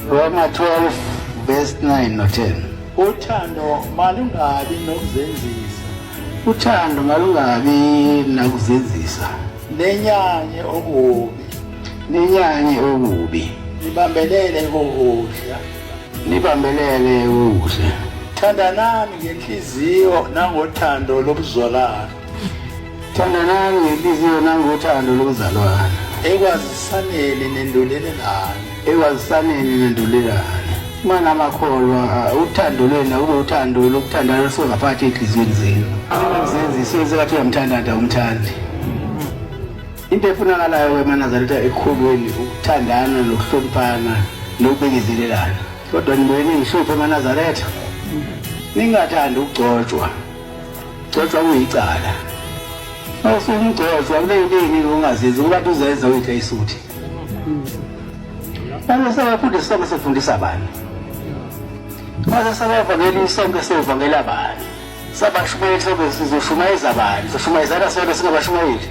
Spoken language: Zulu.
Roma 12 verse 9 no 10. Uthando malungabi nokuzenzisa. Uthando malungabi nakuzenzisa. Nenyanye okubi. Nenyanye okubi. Nibambelele kokuhle. Nibambelele kokuhle. Thandanani ngenhliziyo nangothando lobuzalwane. Thandanani ngenhliziyo nangothando lobuzalwane. Ekwazisaneni nendulelelane. Ekwazisaneni nendulelane. Mana amakholwa uthando lwenu akube uthando lokuthandana olusuka ngaphakathi enhliziyweni zenu. Zenziswe sengathi uyamthanda nta umthandi. Into efunakalayo ke maNazaretha ekhulweni ukuthandana nokuhloniphana nokubekezelelana. Kodwa nibuye ningihluphe maNazaretha. Ningathandi ukugcotshwa. Gcotshwa kuyicala. Awusumgcotshwa kuneyinto eyiningi ongazenzi kuba uzenza uyidla isuthi. Manje sebafundisa sonke sifundisa bani? Manje sebavangeli sonke sivangela bani? Sabashumayeli sonke sizoshumayeza bani? Soshumayezana sonke singabashumayeli.